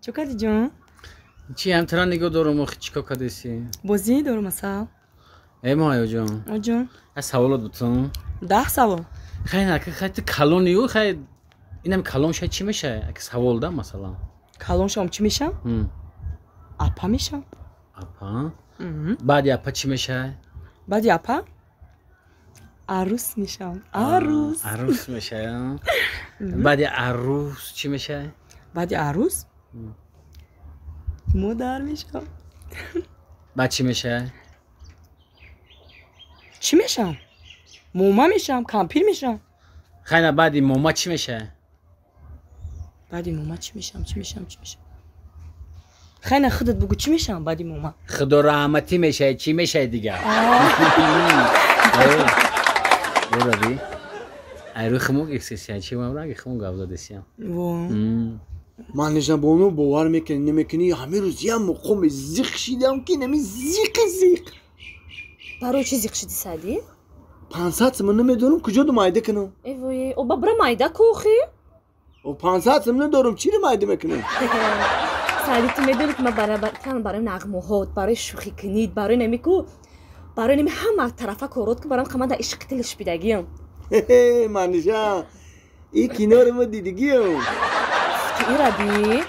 Чӣ кардӣ, ҷон? Чӣ ҳамтара нигоҳ дорум, охи чӣ кор кардеси? Бозӣ дорум, асал. Э, Моҳаё ҷон. О, ҷон. Як саволот бутун. 10 савол. Хай, нака, хай, ту калонию, хай, инам калон шай чӣ мешай? Як савол да, масалан. Калон шавам чӣ мешам? Апа мешам. Апа? Баъди апа чӣ мешай? Баъди апа? Арӯс мешам. Арӯс. Арӯс мешай, а? Баъди арӯс чӣ мешай? Баъди арӯс? Модар мешам. Баъд чӣ мешай? Чӣ мешам? Мома мешам, кампир мешам. Хай, на, баъди мома чӣ мешай? Баъди мома чӣ мешам, чӣ мешам, чӣ мешам? Хай, на, худат бугӯ, чӣ мешам баъди мома? Худо раҳматӣ мешай, чӣ мешай дигар? Бураби. Айрӯи хумук эксесия, чӣ ман ранги хумук гап задесиям. Во. Манижабону, бовар мекунӣ, намекунӣ, ҳамин рӯз як муқоми зиқ шидам, ки нами зиқи зиқ. Барои чӣ зиқ шидӣ, Саъдӣ? 500 сум намедонам куҷо ду майда кунам. Э вой, о, ба бира майда ку охи. О, 500 сум надорам, чиро майда мекунам? Саъдӣ, ту медонӣ, ки ман барои нағмаҳот, барои шӯхӣ кунид, барои нами ку, барои нами ҳама тарафа корот ку, барам қамада ишқи дилш бидагиям. Манижа, и киноро мо дидигиям. Ираби,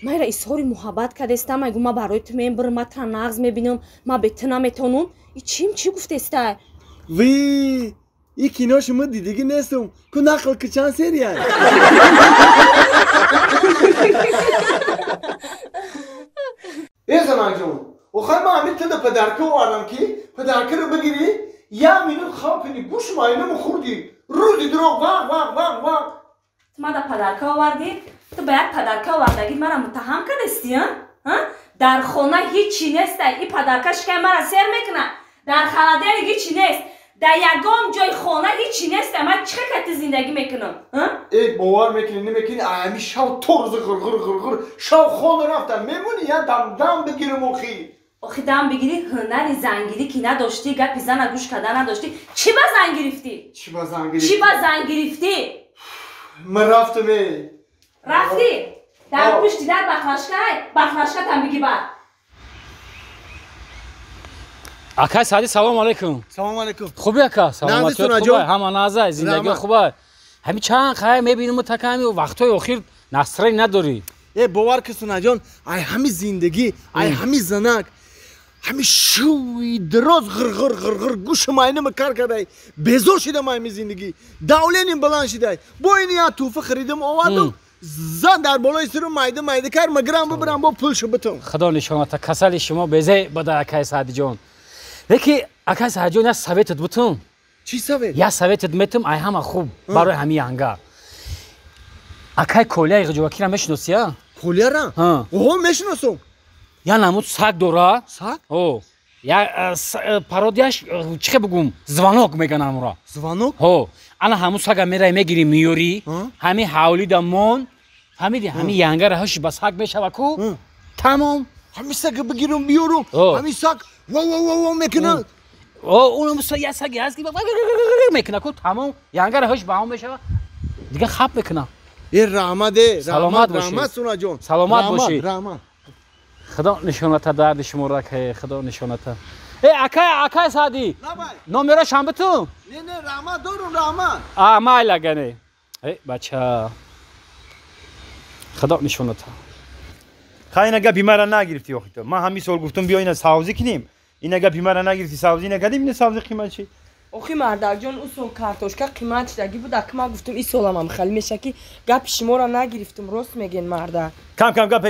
ман ира изҳори муҳаббат кардестам, айгу ман барои ту мебирам, ман тра нағз мебинам, ман бе ту наметонам. И чим чӣ гуфтеста? Ви, и кино шумо дидигӣ нестум ку, нақл ки, чанд серия? Э, занакҷон, охай ман ҳамин туда подарка овардам, ки подаркаро бигирӣ, як минут хав кунӣ. Гӯш майнаму хӯрдӣ, рӯзи дурӯғ, вақ вақ вақ вақ. Ту мада подарка овардӣ? Ту ба як подарка овардагӣ мара муттаҳам кардести, а? Дар хона ҳичи неста, и подарка шикай мара сер мекунад. Дар холодильник ҳичи нест, дар ягон ҷои хона ҳичи неста, ман чӣ хел зиндагӣ мекунам? Э, бовар мекунӣ, намекунӣ, ами шав то рӯзи ғирғир ғирғир шав хона рафтам. Мемонӣ, я дам дам бигирам охи? Охи, дам бигирӣ, ҳунари зангирӣ ки надоштӣ, гапи зана гӯш карда надоштӣ, чӣ ба зан гирифтӣ? Чӣ ба зан гирифтӣ? Чӣ ба зан гирифтӣ? Ман рафтам, э. Рафтӣ? Дар пушти дар бахлашкай, бахлашкатам биги бар. Акай Саъди, салому алайкум. Салому алайкум. Хуби, ака? Саломатиёт хубай, ҳама назай, зиндагиё хубай. Ҳами чанд хай мебинем, така ҳами вақтҳои охир настроение надорӣ. Э, бовар ки, Сунаҷон, ай ҳами зиндагӣ, ай ҳами занак, ҳами шӯи дароз ғирғир ғирғир гӯши майнама кар кардай, безор шидам ҳами зиндагӣ, давлениям баланд шидай. Бо ин як тӯҳфа харидам, овардам, зан дар болои сиру майда майда кар, магирам, бибирам, бо пулшу битам. Худо нишоната, касали шумо безе бада, акай Саъдиҷон. Леки, акай Саъдиҷон, як советат бутум. Чӣ совет? Як советат метум, ай ҳама хуб барои ҳами янга. Акай Колияи Ғиҷовакиро мешиносӣ, а? Колияра? Оҳо, мешиносам. Я намуд саг дора. Саг? О, я пародияш, чӣ хел бугум, Звонок меган амура. Звонок? Ҳо, ана ҳамун сага мерай, мегирӣ, меёрӣ, ҳами ҳавлида мон, фаҳмидӣ, ҳами янгара ҳаши ба саг мешава ку, тамом. Ҳами сага бигирам, биёрам, ҳами саг ва ва ва ва мекунад? О, унам як саги ҳаст, ки мекуна ку, тамом, янгара ҳаш ба ҳам мешава, дига хап мекуна. Э, раҳмат, э. Саломат бошӣ. Раҳмат, Сунаҷон. Саломат бошӣ. Раҳмат. Худо нишоната дарди шуморо, акай, худо нишоната. Э, акай, акай Саъдӣ, номерошам биту. Не, не, раҳмат, дорум, раҳмат. А, майла, гане. Э, бача, худо нишоната. Хай, ина гапи мара нагирифтӣ охи ту. Ман ҳамин сол гуфтум, биё, ина савзӣ кунем, ина гапи мара нагирифтӣ, савзӣ накардем, ина савзӣ қимат шид. Охи, мардакҷон, ӯ сол картошка қимат шидагӣ буд, ака ман гуфтум, ин соламам хеле меша, ки гапи шуморо нагирифтум, рост мегӯен, мардак. Кам кам гап.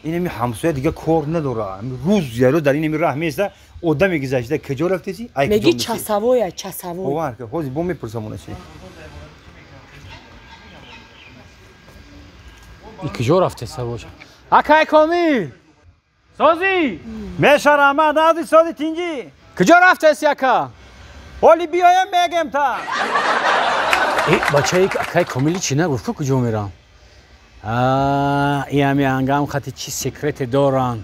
Инами ҳамсоя дига кор надора, рӯз яро дар инами раҳ места, одаме гузашта, куҷо рафтеси? Меги часавоя, часавой. Бовар ки ҳозир бо мепурсам она чи. Куҷо рафтеса боша? Акай Комил, созӣ? Меша, раҳмат, нази, сози, тинҷӣ? Куҷо рафтеси, ака? Ҳоли биёям, мегем та. Э, бачаи, акай Комили чӣ нагуфт ку, куҷо мерам? Иями ангам хати чӣ секрете доранд,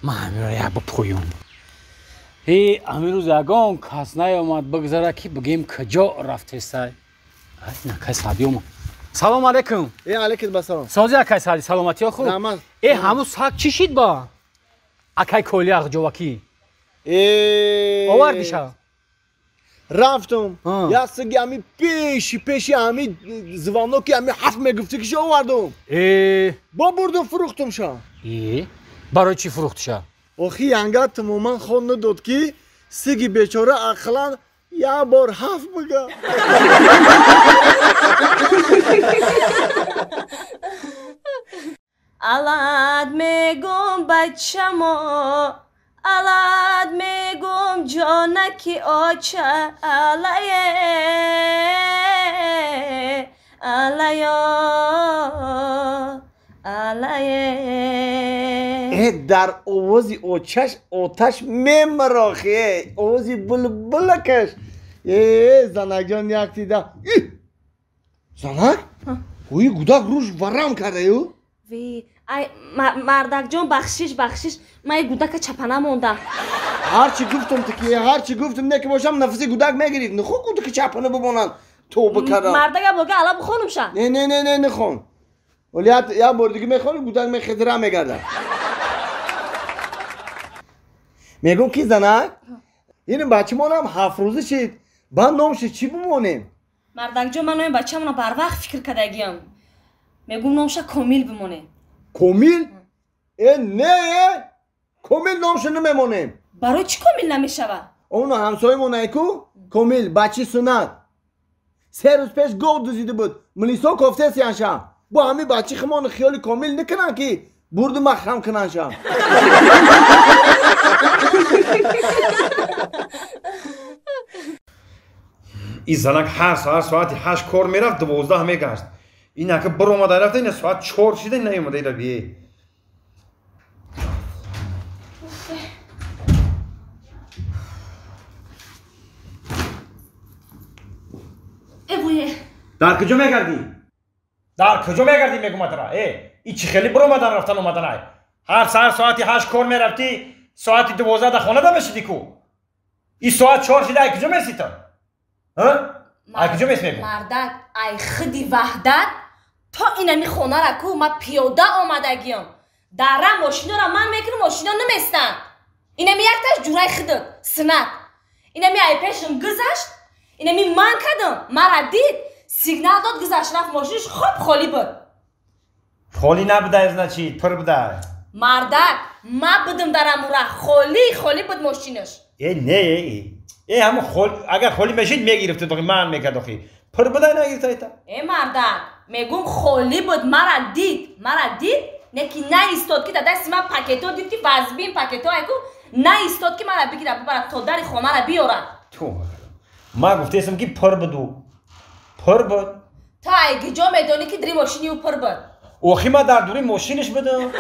ман ҳамиро як бипӯём. Э, ҳамин рӯз ягон кас наёмад бигзара, ки бигем, куҷо рафтесай. Накай Саъдӣ омад. Салом алейкум. Э алейкум басалом. Сози акай сали саломатиё хуб. Э ҳаму саг чӣ шид ба? Акай коли ағҷовакӣ. Э овардиша. Рафтум. Як саги ами пеши ами звоноки ами ҳафт мегуфти ки овардум. Э бо бурдум фурӯхтумша. Э барои чӣ фурӯхтиша? Охи янга тамоман хон надод ки сиги бечора ақлан як бор ҳафт бига. Алад мегум бачамо, алад мегум ҷонаки оча, алае, алаё, алае. Э дар овози очаш оташ мемарохи, овози булбулакаш. Э занакҷон як дида. Занак? Ӯи гудак рӯш варам кардаю? Ви, ай мардакҷон бахшиш, бахшиш, ман гудака чапана мондам. Ҳарчи гуфтам тики, ҳарчи гуфтам не ки бошам нафаси гудак мегирифт. Нахо гудаки чапана бимонанд. Тоба кардам. Мардага бога ала бихонумша. Не, не, не, не, нехон. Вале як бор дига мехонӣ гудак мехезра мегардад. Мегӯм ки занак, ин бачамонам ҳафт рӯза шид. Баъд номша чӣ бимонем? Мардакҷон, ман номи бачамона барвақт фикр кардагиам. Мегӯм номша Комил бимонем. Комил? Э не, Комил номша намемонем. Барои чӣ Комил намешавад? Оно ҳамсоямон айку Комил бачи сунат. 3 рӯз пеш гов дузида буд. Милисо кофтесиянша. Бо ҳами бачи химон хиёли Комил накунанд ки бурду махрам кунандша. Ин занак ҳар саҳар соати 8 кор мерафт, 12 мегашт. Ин ака биромада рафта, ина соат 4 шида наомада ира бие. Дар куҷо мегардӣ? Дар куҷо мегардӣ мегӯм атра? Э, ин чӣ хеле биромадан рафтан омадан ай? Ҳар саҳар соати 8 кор мерафтӣ, соати 12 дар хона дамешидӣ ку? Ин соат 4 шида ай куҷо месӣ ту? Ҳа? Ай куҷо месӣ мегӯм? Мардак, ай худи ваҳдат то инами хонара ку ман пиёда омадагиям. Дара мошинора ман мекунам, мошино наместанд. Инами якташ ҷураи худат, синат. Инами ай пешам гузашт, инами ман кардам, мара дид, сигнал дод, гузашт рафт, мошинаш хоб холӣ буд. Холӣ набудай, значит, пур будай. Мардак, ман будам дар амура, холӣ холӣ буд мошинаш. Э не, э ҳамон агар холӣ мешид мегирифт, ман мекард охи. Пур будай нагирифта айта. Э мардак, мегӯм холӣ буд, мара дид, не ки наистод ки дар дасти ман пакето дид ки вазбин пакето айку, наистод ки мара бигирад бибарад то дари хонара биёрад. Ту ман гуфтаистам ки пур буду. Пур буд. Ту ай куҷо медонӣ ки дари мошини ӯ пур буд? Охи ман дар дури мошинаш будам.